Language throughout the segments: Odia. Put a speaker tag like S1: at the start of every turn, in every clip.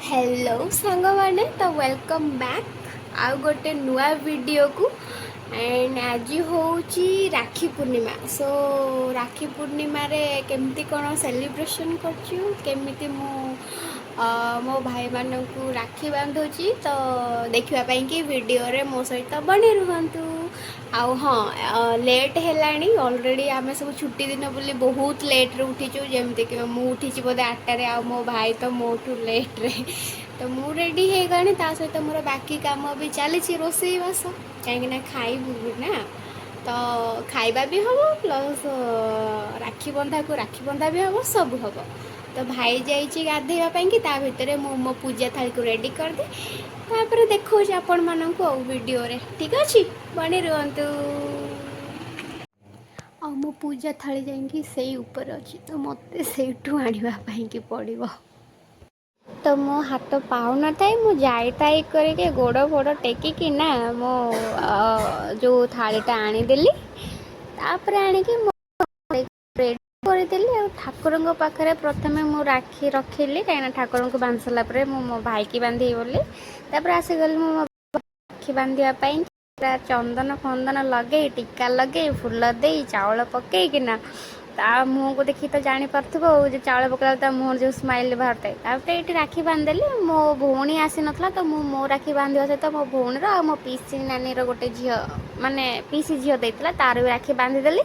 S1: ହ୍ୟାଲୋ ସାଙ୍ଗମାନେ, ତ welcome back ଆଉ ଗୋଟେ ନୂଆ ଭିଡ଼ିଓକୁ। ଆଣ୍ଡ ଆଜି ହେଉଛି ରାକ୍ଷୀ ପୂର୍ଣ୍ଣିମା। ସୋ ରାକ୍ଷୀ ପୂର୍ଣ୍ଣିମାରେ କେମିତି କ'ଣ ସେଲିବ୍ରେସନ୍ କରୁଛୁ, କେମିତି ମୁଁ ମୋ ଭାଇମାନଙ୍କୁ ରାକ୍ଷୀ ବାନ୍ଧୁଛି, ତ ଦେଖିବା ପାଇଁକି ଭିଡ଼ିଓରେ ମୋ ସହିତ ବନେ ରୁହନ୍ତୁ। ଆଉ ହଁ, ଲେଟ୍ ହେଲାଣି ଅଲରେଡ଼ି। ଆମେ ସବୁ ଛୁଟି ଦିନ ବୋଲି ବହୁତ ଲେଟ୍ରେ ଉଠିଛୁ। ଯେମିତିକି ମୁଁ ଉଠିଛି ବୋଧେ 8ଟାରେ, ଆଉ ମୋ ଭାଇ ତ ମୋଠୁ ଲେଟ୍ରେ। ତ ମୁଁ ରେଡ଼ି ହେଇଗଲାଣି, ତା ସହିତ ମୋର ବାକି କାମ ବି ଚାଲିଛି, ରୋଷେଇବାସ, କାହିଁକିନା ଖାଇବୁ ନା। ତ ଖାଇବା ବି ହେବ, ପ୍ଲସ୍ ରାକ୍ଷୀ ବନ୍ଧାକୁ ରାକ୍ଷୀ ବନ୍ଧା ବି ହେବ, ସବୁ ହେବ। ତ ଭାଇ ଯାଇଛି ଗାଧେଇବା ପାଇଁକି, ତା ଭିତରେ ମୁଁ ମୋ ପୂଜା ଥାଳିକୁ ରେଡ଼ି କରିଦିଏ, ତାପରେ ଦେଖାଉଛି ଆପଣମାନଙ୍କୁ ଆଉ ଭିଡ଼ିଓରେ। ଠିକ୍ ଅଛି, ବନେ ରୁହନ୍ତୁ। ଆଉ ମୋ ପୂଜା ଥାଳି ଯାଇକି ସେଇ ଉପରେ ଅଛି, ତ ମୋତେ ସେଇଠୁ ଆଣିବା ପାଇଁକି ପଡ଼ିବ। ତ ମୋ ହାତ ପାଉନଥାଏ, ମୁଁ ଯାଇ ତାଇ କରିକି ଗୋଡ଼ ଫୋଡ଼ ଟେକିକି ନା ମୋ ଯେଉଁ ଥାଳିଟା ଆଣିଦେଲି। ତାପରେ ଆଣିକି ମୁଁ ରେଡ଼ି କରିଦେଲି ଆଉ ଠାକୁରଙ୍କ ପାଖରେ ପ୍ରଥମେ ମୁଁ ରାକ୍ଷୀ ରଖିଲି, କାହିଁକିନା ଠାକୁରଙ୍କୁ ବାନ୍ଧି ସାରିଲା ପରେ ମୁଁ ମୋ ଭାଇକି ବାନ୍ଧିବି ବୋଲି। ତାପରେ ଆସିଗଲି ମୁଁ ମୋ ରାକ୍ଷୀ ବାନ୍ଧିବା ପାଇଁ। ପୁରା ଚନ୍ଦନ ଫନ୍ଦନ ଲଗେଇ, ଟୀକା ଲଗେଇ, ଫୁଲ ଦେଇ, ଚାଉଳ ପକେଇକିନା, ତା ମୁହଁକୁ ଦେଖି ତ ଜାଣିପାରୁଥିବ ଆଉ ଯେ ଚାଉଳ ପକେଇଲା ତା ମୁହଁରେ ଯେଉଁ ସ୍ମାଇଲ୍ ବାହାରୁଥାଏ। ତାପରେ ଏଇଠି ରାକ୍ଷୀ ବାନ୍ଧିଦେଲି। ମୋ ଭଉଣୀ ଆସିନଥିଲା, ତ ମୁଁ ମୋ ରାକ୍ଷୀ ବାନ୍ଧିବା ସହିତ ମୋ ଭଉଣୀର ଆଉ ମୋ ପିଇସି ନାନୀର ଗୋଟେ ଝିଅ, ମାନେ ପିଇସି ଝିଅ ଦେଇଥିଲା, ତାର ବି ରାକ୍ଷୀ ବାନ୍ଧିଦେଲି।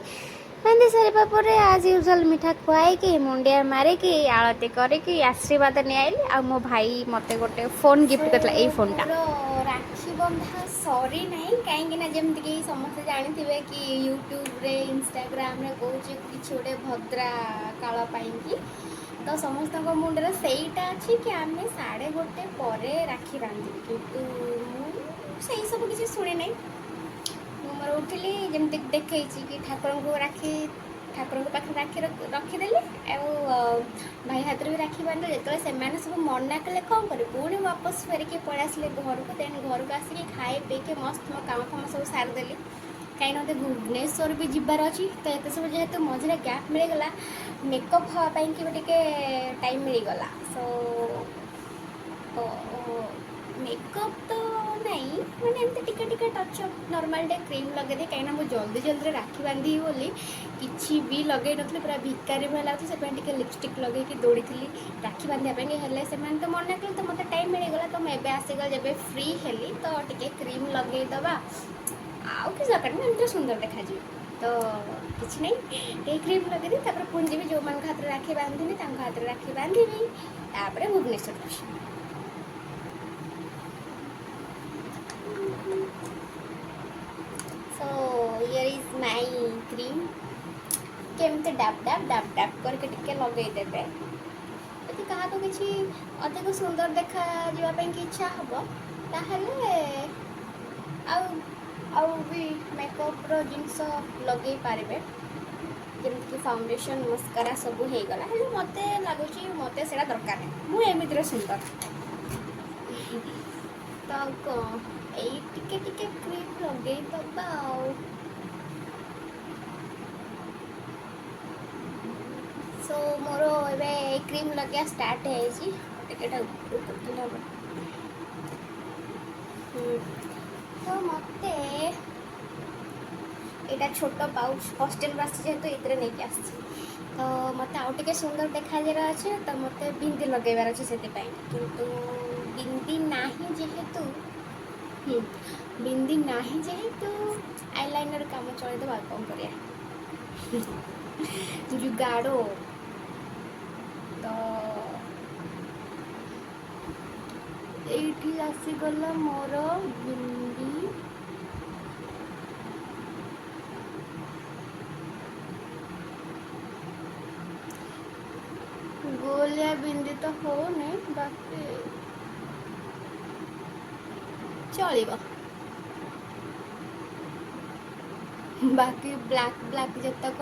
S1: ବାନ୍ଧି ସାରିବା ପରେ ଆଜ୍ ୟୁଜୁଆଲ୍ ମିଠା ଖୁଆଇକି, ମୁଣ୍ଡିଆ ମାରିକି, ଆଳତି କରିକି ଆଶୀର୍ବାଦ ନିଆଇଲି। ଆଉ ମୋ ଭାଇ ମୋତେ ଗୋଟେ ଫୋନ୍ ଗିଫ୍ଟ କରିଥିଲା, ଏଇ ଫୋନ୍ଟା। ରାକ୍ଷୀ ବନ୍ଧା ସରି ନାହିଁ, କାହିଁକି ନା ଯେମିତିକି ସମସ୍ତେ ଜାଣିଥିବେ କି ୟୁଟ୍ୟୁବରେ, ଇନଷ୍ଟାଗ୍ରାମରେ କହୁଛି କିଛି ଗୋଟେ ଭଦ୍ରା କାଳ ପାଇଁକି, ତ ସମସ୍ତଙ୍କ ମୁଣ୍ଡରେ ସେଇଟା ଅଛି କି ଆମେ 1:30 ପରେ ରାକ୍ଷୀ ବାନ୍ଧିବି। କିନ୍ତୁ ମୁଁ ସେଇ ସବୁ କିଛି ଶୁଣି ନାହିଁ। ମୁଁ ମୋର ଉଠିଲି, ଯେମିତି ଦେଖେଇଛି କି ଠାକୁରଙ୍କୁ ରାକ୍ଷୀ, ଠାକୁରଙ୍କ ପାଖରେ ରାକ୍ଷୀ ରଖିଦେଲି ଆଉ ଭାଇ ହାତରେ ବି ରାକ୍ଷୀ ବାନ୍ଧିଲି। ଯେତେବେଳେ ସେମାନେ ସବୁ ମନା କଲେ, କ'ଣ କରିବି, ପୁଣି ବାପସ ଫେରିକି ପଳେଇ ଆସିଲେ ଘରକୁ। ଦେନ୍ ଘରକୁ ଆସିକି ଖାଇ ପିଇକି ମସ୍ତ ମୋ କାମ ଫାମ ସବୁ ସାରିଦେଲି, କାହିଁକିନା ମୋତେ ଭୁବନେଶ୍ୱର ବି ଯିବାର ଅଛି। ତ ଏତେ ସବୁ ଯେହେତୁ ମଝିରେ ଗ୍ୟାପ୍ ମିଳିଗଲା, ମେକଅପ୍ ହେବା ପାଇଁକି ବି ଟିକେ ଟାଇମ୍ ମିଳିଗଲା। ସୋ ମେକଅପ୍ ତ ନାଇଁ, ମାନେ ଏମିତି ଟିକେ ଟିକେ ଟଚ୍ ଅପ୍, ନର୍ମାଲ୍ ଟିକେ କ୍ରିମ୍ ଲଗେଇଦିଏ, କାହିଁକିନା ମୁଁ ଜଲ୍ଦି ଜଲ୍ଦିରେ ରାକ୍ଷୀ ବାନ୍ଧିବି ବୋଲି କିଛି ବି ଲଗେଇ ନଥିଲି, ପୁରା ଭିକାରୀ ଭଳିଆ ଲାଗୁଛି। ସେଥିପାଇଁ ଟିକେ ଲିପଷ୍ଟିକ୍ ଲଗେଇକି ଦୌଡ଼ିଥିଲି ରାକ୍ଷୀ ବାନ୍ଧିବା ପାଇଁ। ହେଲେ ସେମାନେ ତ ମନା କଲେ, ତ ମୋତେ ଟାଇମ୍ ମିଳିଗଲା। ତ ମୁଁ ଏବେ ଆସିଗଲି, ଯେବେ ଫ୍ରି ହେଲି, ତ ଟିକେ କ୍ରିମ୍ ଲଗେଇଦେବା, ଆଉ କିଛି ଦରକାର ନାହିଁ, ଏମିତି ସୁନ୍ଦର ଦେଖାଯିବ। ତ କିଛି ନାହିଁ, ଟିକେ କ୍ରିମ୍ ଲଗେଇଦିଏ, ତାପରେ ପୁଣି ଯିବି, ଯେଉଁମାନଙ୍କ ହାତରେ ରାକ୍ଷୀ ବାନ୍ଧିନି ତାଙ୍କ ହାତରେ ରାକ୍ଷୀ ବାନ୍ଧିବି, ତାପରେ ଭୁବନେଶ୍ୱର ଯିବି। So here is my cream. କେମିତି ଡାବ୍ ଡାବ୍ ଡାବ୍ ଡାବ୍ କରିକି ଟିକେ ଲଗେଇଦେବେ। ଯଦି କାହାକୁ କିଛି ଅଧିକ ସୁନ୍ଦର ଦେଖାଯିବା ପାଇଁ କି ଇଚ୍ଛା ହେବ, ତାହେଲେ ଆଉ ଆଉ ବି ମେକଅପ୍ର ଜିନିଷ ଲଗେଇ ପାରିବେ, ଯେମିତିକି ଫାଉଣ୍ଡେସନ୍, ମସ୍କାରା ସବୁ ହେଇଗଲା। ହେଲେ ମୋତେ ଲାଗୁଛି ମୋତେ ସେଇଟା ଦରକାର ନାହିଁ, ମୁଁ ଏମିତିରେ ସୁନ୍ଦର। ତ ଆଉ କ'ଣ, ଏଇ ଟିକେ ଟିକେ କ୍ରିମ୍ ଲଗେଇଦେବା। ଆଉ ସୋ ମୋର ଏବେ ଏଇ କ୍ରିମ୍ ଲଗେଇବା ଷ୍ଟାର୍ଟ ହେଇଯାଇଛି। ଟିକେ ଏଇଟା ଉପରକୁ କରିଦେଲେ ହେବ। ତ ମୋତେ ଏଇଟା ଛୋଟ ପାଉଚ୍ ହଷ୍ଟେଲରୁ ଆସିଛି, ଯେହେତୁ ଏଇଥିରେ ନେଇକି ଆସିଛି। ତ ମୋତେ ଆଉ ଟିକେ ସୁନ୍ଦର ଦେଖାଯିବାର ଅଛି, ତ ମୋତେ ବିନ୍ଦି ଲଗେଇବାର ଅଛି ସେଥିପାଇଁ। କିନ୍ତୁ ବିନ୍ଦି ନାହିଁ ଯେହେତୁ, ବିନ୍ଦି ନାହିଁ ଯେହେତୁ ଆଇଲାଇନର୍ କାମ ଚଳେଇଦେବା, ଆଉ କ'ଣ କରିବା, ଯୁଗାଡ଼। ତ ଏଇଠି ଆସିଗଲା ମୋର ବିନ୍ଦି। ଗୋଲିଆ ବିନ୍ଦି ତ ହଉନି, ବାକି ଚଳିବ। ବାକି ବ୍ଲାକ୍ ବ୍ଲାକ୍ ଯେତକ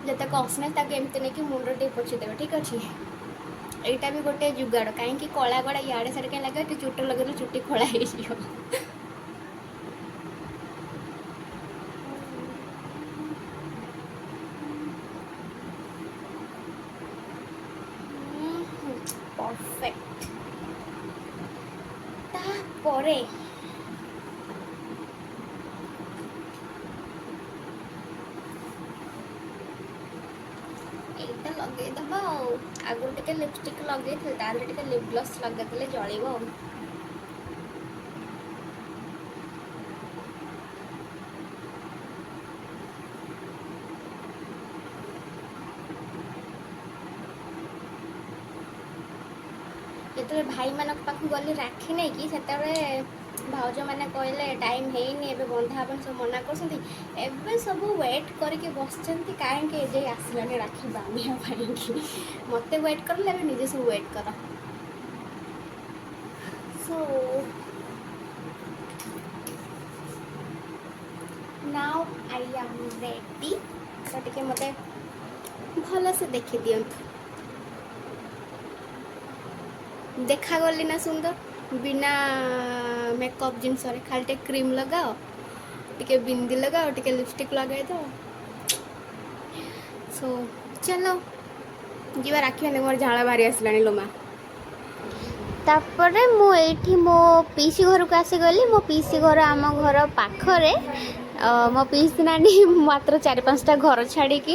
S1: ଯେତକ ଅସନା, ତାକୁ ଏମିତି ନେଇକି ମୁଣ୍ଡ ଟିକେ ପୋଛିଦେବେ। ଠିକ୍ ଅଛି, ଏଇଟା ବି ଗୋଟେ ଯୁଗାଡ଼। କାହିଁକି କଳା କଳା ଇଆଡ଼େ ସିଆଡ଼େ କାହିଁ ଲାଗିବ, ଟିକେ ଚୁଟ ଲଗେଇଦେଲେ ଚୁଟି ଖୋଳା ହେଇଯିବ। ପରଫେକ୍ଟ। ତାପରେ ଏଇଟା ଲଗେଇଦବା। ଆଉ ଆଗରୁ ଟିକେ ଲିପଷ୍ଟିକ୍ ଲଗେଇଥିଲି, ତାହେଲେ ଟିକେ ଲିପ୍ ଗ୍ଲସ୍ ଲଗେଇଦେଲେ ଚଳିବ ଆଉ। ଯେତେବେଳେ ଭାଇମାନଙ୍କ ପାଖକୁ ଗଲି ରାକ୍ଷୀ ନେଇକି, ସେତେବେଳେ ଭାଉଜମାନେ କହିଲେ ଟାଇମ୍ ହେଇନି, ଏବେ ବନ୍ଧା ହେବନି, ସବୁ ମନା କରୁଛନ୍ତି। ଏବେ ସବୁ ୱେଟ୍ କରିକି ବସିଛନ୍ତି, କାହିଁକି ଏଯାଇ ଆସିଲାନି ରାକ୍ଷୀ ବାନ୍ଧିବା ପାଇଁକି। ମୋତେ ୱେଟ୍ କରିଲେ, ଏବେ ନିଜେ ସବୁ ୱେଟ୍ କର। So now I am ready. ତ ଟିକେ ମୋତେ ଭଲସେ ଦେଖିଦିଅନ୍ତୁ। ଦେଖାଗଲି ନା ସୁନ୍ଦର? ବିନା ମେକଅପ୍ ଜିନିଷରେ, ଖାଲି ଟିକେ କ୍ରିମ୍ ଲଗାଅ, ଟିକେ ବିନ୍ଦି ଲଗାଅ, ଟିକେ ଲିପଷ୍ଟିକ୍ ଲଗାଇଦିଅ। ସୋ ଚାଲ ଯିବା ରାକ୍ଷୀ ବାନ୍ଧି। ମୋର ଝାଳ ବାହାରି ଆସିଲାଣି ଲୋ ମା। ତାପରେ ମୁଁ ଏଇଠି ମୋ ପିଇସି ଘରକୁ ଆସିଗଲି। ମୋ ପିଇସି ଘର ଆମ ଘର ପାଖରେ। ମୋ ପିଇସି ନାନୀ ମାତ୍ର 4-5ଟା ଘର ଛାଡ଼ିକି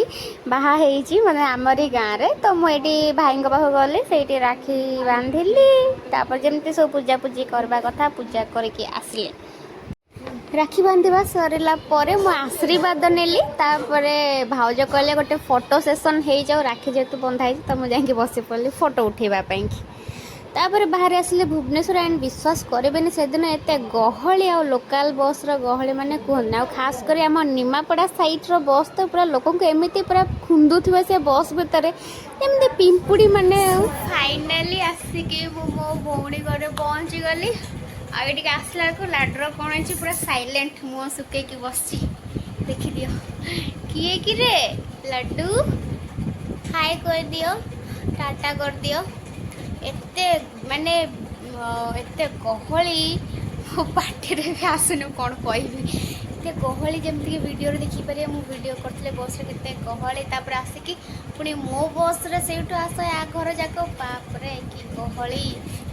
S1: ବାହା ହେଇଛି, ମାନେ ଆମରି ଗାଁରେ। ତ ମୁଁ ଏଇଠି ଭାଇଙ୍କ ପାଖକୁ ଗଲି, ସେଇଠି ରାକ୍ଷୀ ବାନ୍ଧିଲି। ତାପରେ ଯେମିତି ସବୁ ପୂଜାପୂଜି କରିବା କଥା ପୂଜା କରିକି ଆସିଲେ। ରାକ୍ଷୀ ବାନ୍ଧିବା ସରିଲା ପରେ ମୁଁ ଆଶୀର୍ବାଦ ନେଲି। ତାପରେ ଭାଉଜ କହିଲେ ଗୋଟେ ଫଟୋ ସେସନ୍ ହେଇଯାଉ, ରାକ୍ଷୀ ଯେହେତୁ ବନ୍ଧା ହେଇଛି। ତ ମୁଁ ଯାଇକି ବସି ପଡ଼ିଲି ଫଟୋ ଉଠେଇବା ପାଇଁକି। ତାପରେ ବାହାରେ ଆସିଲେ ଭୁବନେଶ୍ୱର। ଆଣ୍ଡ ବିଶ୍ୱାସ କରିବେନି, ସେଦିନ ଏତେ ଗହଳି ଆଉ ଲୋକାଲ ବସ୍ର ଗହଳି ମାନେ କୁହନ୍ତୁନି। ଆଉ ଖାସ କରି ଆମ ନିମାପଡ଼ା ସାଇଡ଼୍ର ବସ୍ ତ ପୁରା ଲୋକଙ୍କୁ ଏମିତି ପୁରା ଖୁନ୍ଦୁଥିବ ସେ ବସ୍ ଭିତରେ, ଯେମିତି ପିମ୍ପୁଡ଼ି ମାନେ। ଆଉ ଫାଇନାଲି ଆସିକି ମୁଁ ମୋ ଭଉଣୀ ଘରେ ପହଞ୍ଚିଗଲି। ଆଉ ଏଠିକି ଆସିଲା ବେଳକୁ ଲାଡୁର କ'ଣ ହେଇଛି, ପୁରା ସାଇଲେଣ୍ଟ, ମୁହଁ ଶୁକେଇକି ବସିଛି। ଦେଖିଦିଅ, କିଏ କିରେ ଲଡୁ? ହାଏ କରିଦିଅ, ଟାଟା କରିଦିଅ। ଏତେ ମାନେ ଏତେ ଗହଳି, ମୋ ପାଟିରେ ବି ଆସୁନି କ'ଣ କହିବି। ଏତେ ଗହଳି, ଯେମିତିକି ଭିଡ଼ିଓରେ ଦେଖିପାରିବେ, ମୁଁ ଭିଡ଼ିଓ କରିଥିଲି ବସ୍ରେ କେତେ ଗହଳି। ତାପରେ ଆସିକି ପୁଣି ମୋ ବସ୍ରେ ସେଇଠୁ ଆସ ୟା ଘର ଯାକ, ବାପରେ କି ଗହଳି,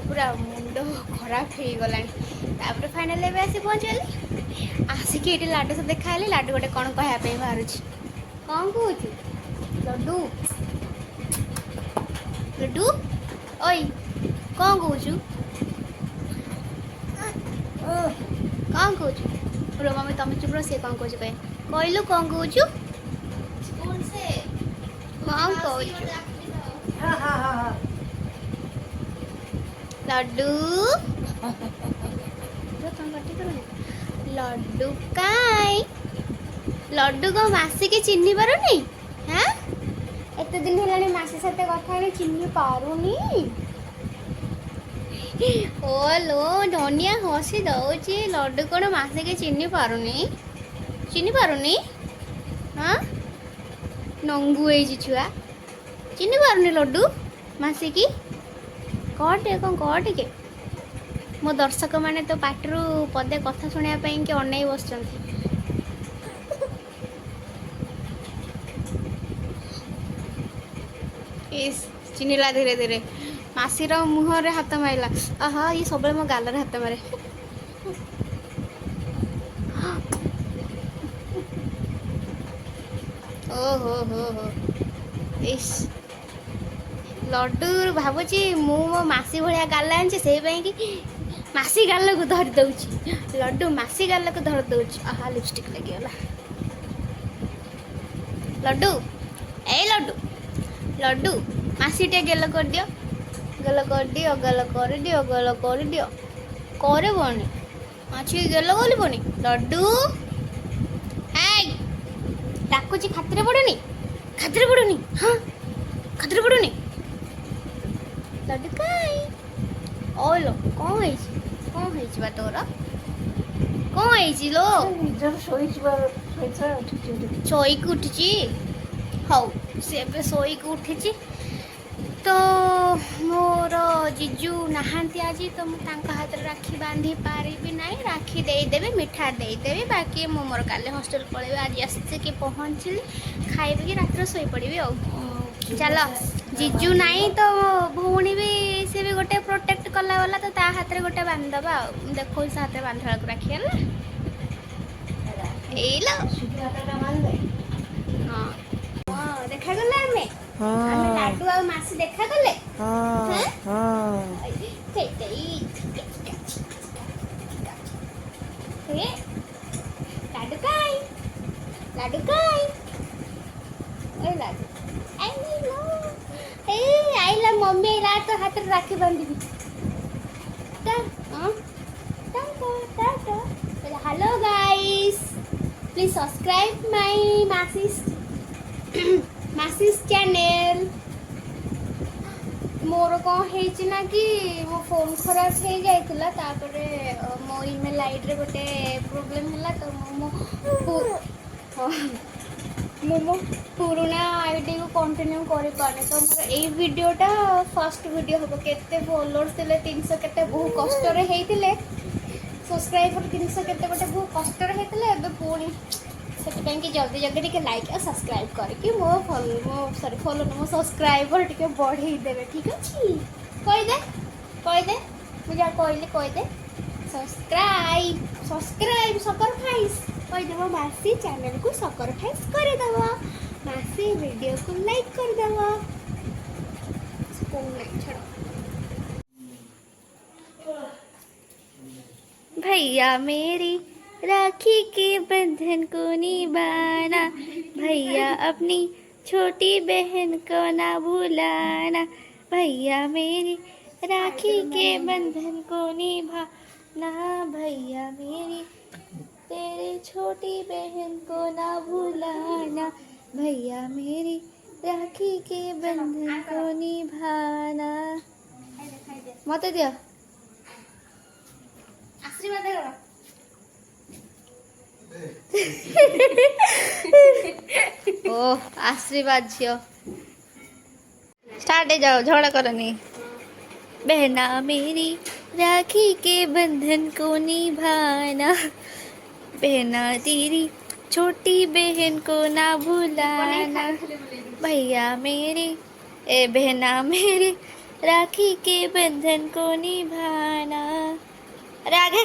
S1: ପୁରା ମୁଣ୍ଡ ଖରାପ ହେଇଗଲାଣି। ତାପରେ ଫାଇନାଲି ଏବେ ଆସି ପହଞ୍ଚିଗଲି। ଆସିକି ଏଇଠି ଲାଡୁ ସହ ଦେଖା ହେଲି। ଲାଡୁ ଗୋଟେ କ'ଣ କହିବା ପାଇଁ ବାହାରୁଛି। କ'ଣ କହୁଛୁ ଲଡୁ? ଲଡୁ ଓଇ, କ'ଣ କହୁଛୁ? କ'ଣ କହୁଛୁ? ରୁହ ମମି, ତମେ ଚୁପ୍ ରୁହ। ସିଏ କ'ଣ କହୁଛୁ କହେ। କହିଲୁ, କ'ଣ କହୁଛୁ? କ'ଣ କହୁଛୁ ଲଡୁ? ତମେ ପାଟି କରନି। ଲଡୁ କାଇଁ? ଲଡୁ କ'ଣ ମାସିକି ଚିହ୍ନି ପାରୁନି? ହାଁ, ଏତେ ଦିନ ହେଲାଣି ମାସି ସହିତ କଥା ହେଇନି, ଚିହ୍ନି ପାରୁନି? ଓ ଲୋ, ଧନିଆ ହସି ଦଉଛି। ଲଡୁ କ'ଣ ମାସିକି ଚିହ୍ନି ପାରୁନି? ଚିହ୍ନି ପାରୁନି? ହଁ, ନଙ୍ଗୁ ହେଇଛି ଛୁଆ, ଚିହ୍ନି ପାରୁନି ଲଡୁ ମାସିକି। କହ ଟିକେ, କ'ଣ କହ ଟିକେ। ମୋ ଦର୍ଶକମାନେ ତ ପାଟିରୁ ପଦେ କଥା ଶୁଣିବା ପାଇଁ କି ଅନେଇ ବସିଛନ୍ତି। ଇସ୍, ଚିହ୍ନିଲା ଧୀରେ ଧୀରେ। ମାସିର ମୁହଁରେ ହାତ ମାରିଲା। ଆହା, ଇଏ ସବୁବେଳେ ମୋ ଗାଲରେ ହାତ ମାରେ। ଓହୋ ହୋ ହୋ, ଇସ୍, ଲଡୁ ଭାବୁଛି ମୁଁ ମୋ ମାସି ଭଳିଆ ଗାଲ ଆଣିଛି, ସେଇ ପାଇଁ କି ମାସି ଗାଲକୁ ଧରି ଦଉଛି। ଲଡୁ ମାସି ଗାଲକୁ ଧରି ଦଉଛି। ଆହା, ଲିପଷ୍ଟିକ୍ ଲାଗିଗଲା। ଲଡୁ, ଏଇ ଲଡୁ, ଲଡୁ, ମାସି ଟିକେ ଗେଲ କରିଦିଅ, ଗେଲ କରିଦିଅ, ଗେଲ କରିଦିଅ, ଗେଲ କରିଦିଅ। କରିବନି ମାଛି ଗେଲ କରିବନି ଲଡୁ। ଏଇ, ଡାକୁଛି, ଖାତିରେ ପଡ଼ୁନି, ଖାତିରେ ପଡ଼ୁନି। ହଁ, ଖାତିରେ ପଡ଼ୁନି ଲଡୁ କାଇଁ? ଓଲୋ, କ'ଣ ହେଇଛି? କ'ଣ ହେଇଛି ବା ତୋର? କ'ଣ ହେଇଛି ଲୋ?
S2: ନିଜର ଶୋଇଯିବା, ଶୋଇଥିଲା, ଉଠିଛି।
S1: ଶୋଇକି ଉଠିଛି। ହଉ, ସେ ଏବେ ଶୋଇକି ଉଠିଛି। ତ ମୋର ଜିଜୁ ନାହାନ୍ତି ଆଜି, ତ ମୁଁ ତାଙ୍କ ହାତରେ ରାକ୍ଷୀ ବାନ୍ଧି ପାରିବି ନାହିଁ। ରାକ୍ଷୀ ଦେଇଦେବେ, ମିଠା ଦେଇଦେବି, ବାକି ମୁଁ ମୋର କାଲି ହଷ୍ଟେଲ ପଳେଇବି। ଆଜି ଆସିକି ପହଞ୍ଚିଲି, ଖାଇବି କି ରାତିରେ ଶୋଇପଡ଼ିବି। ଆଉ ଚାଲ ଜିଜୁ ନାହିଁ ତ ଭଉଣୀ ବି, ସେ ବି ଗୋଟେ ପ୍ରୋଟେକ୍ଟ କଲା ବାଲା, ତ ତା ହାତରେ ଗୋଟେ ବାନ୍ଧିଦେବା। ଆଉ ମୁଁ ଦେଖଉଛି ତା ହାତରେ ବାନ୍ଧିଲା ବେଳକୁ ରାକ୍ଷୀ ହେଲା। ଏଇଲୋ।
S2: ସିଧୁ ହାତଟା ବାନ୍ଧେ।
S1: ହଁ ହଁ, ଦେଖାଗଲା ଆମେ। ଆମେ ଲାଡୁ ଆଉ ମାସି ଦେଖାଗଲେ।
S2: ହଁ ହଁ।
S1: ଠିକ ଠିକ ଅଛି, ଠିକ ଅଛି। ଏ ଲାଡୁ କାଇଁ? ଲାଡୁ କାଇଁ? ଏ ଲାଡୁ ଆଇଲୋ, ଏ ଆଇଲା ମମ୍ମି ଆଇଲା। ତ ହାତରେ ରାକ୍ଷୀ ବାନ୍ଧିବି। ଟା ହଁ, ଟା ଟା ଟା। Hello guys, please subscribe my ମାସିସ୍ channel. ମୋର କ'ଣ ହେଇଛି ନା କି ମୋ ଫୋନ୍ ଖରାପ ହେଇଯାଇଥିଲା। ତାପରେ ମୋ ଇମେଲ୍ ଆଇଡ଼ିରେ ଗୋଟେ ପ୍ରୋବ୍ଲେମ୍ ହେଲା, ତ ମୁଁ ମୋ ପୁରୁଣା ଆଇଡ଼ିକୁ କଣ୍ଟିନ୍ୟୁ କରିପାରୁନି। ତ ମୋର ଏଇ ଭିଡ଼ିଓଟା ଫାର୍ଷ୍ଟ ଭିଡ଼ିଓ ହେବ। କେତେ ଫଲୋଅର୍ସ ଥିଲେ, 300 କେତେ, ବହୁ କଷ୍ଟରେ ହେଇଥିଲେ। ସବସ୍କ୍ରାଇବର 300 କେତେ ଗୋଟେ ବହୁ କଷ୍ଟରେ ହେଇଥିଲେ। ଏବେ ପୁଣି ସେଥିପାଇଁ କି ଜଲ୍ଦି ଜଲ୍ଦି ଟିକେ ଲାଇକ୍ ଆଉ ସବସ୍କ୍ରାଇବ୍ କରିକି ମୋ ଫଲୋ, ମୋ ସରି, ଫଲୋ ମୋ ସବସ୍କ୍ରାଇବର ଟିକେ ବଢ଼େଇ ଦେବେ। ଠିକ୍ ଅଛି? କହିଦେ, କହିଦେ, ମୁଁ ଯାହା କହିଲି କହିଦେ। ସବସ୍କ୍ରାଇବ୍, ସବସ୍କ୍ରାଇବ୍, ସକରଫାଇସ୍ କହିଦେବ। ମାସି ଚ୍ୟାନେଲକୁ ସକରଫାଇସ୍ କରିଦେବ, ମାସି ଭିଡ଼ିଓକୁ ଲାଇକ୍ କରିଦେବ। କହୁନାହିଁ, ଛାଡ଼। भैया मेरी राखी के बंधन को निभाना, भैया अपनी छोटी बहन को ना भुलाना, भैया मेरी राखी के बंधन को निभाना, भैया मेरी तेरे छोटी बहन को ना भुलाना, भैया मेरी राखी के बंधन को निभाना। ମତେ ଦିଅ। ଆଶୀର୍ବାଦ କର। ଓ ଆଶୀର୍ବାଦ ଝିଅ, स्टार्ट जाओ, झगड़ा करनी। बहना मेरी राखी के बंधन को निभाना, बहना तेरी छोटी बहन को ना भुलाना, भैया मेरे, ए बहना मेरे राखी के बंधन को निभाना। अरे आगे।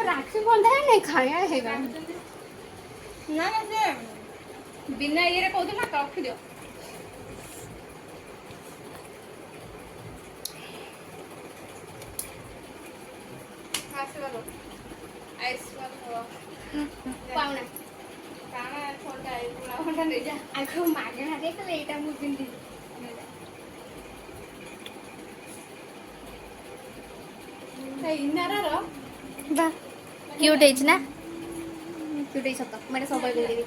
S1: ରାକ୍ଷୀ ବନ୍ଧା ନାଇଁ, ଖାଇବା ହେଇଗଲା।
S3: ନା ନା, ସେ ବିନା ଇଏରେ କହୁଥିଲା ନା, ରଖିଦିଅ। ଆଶୀର୍ବାଦ, ଆୟୁଷ୍ମାନ ଭବ।
S1: ପାଉଣା।
S3: କାଣା ଥଣ୍ଡା, ଏଇ ପୁଣା ଘଣ୍ଟା ନେଇଯା।
S1: ଆଗ ମାଗଣା ଦେଇଥିଲେ, ଏଇଟା ମୁଁ ପିନ୍ଧିବି।
S3: ଇନାରାର।
S1: ବା, କ୍ୟୁଟ୍ ହେଇଛି ନା? କ୍ୟୁଟ୍ ହେଇଛି ସତ। ମୁଁ ଏଇଟା ସବୁବେଳେ ପିନ୍ଧିବି।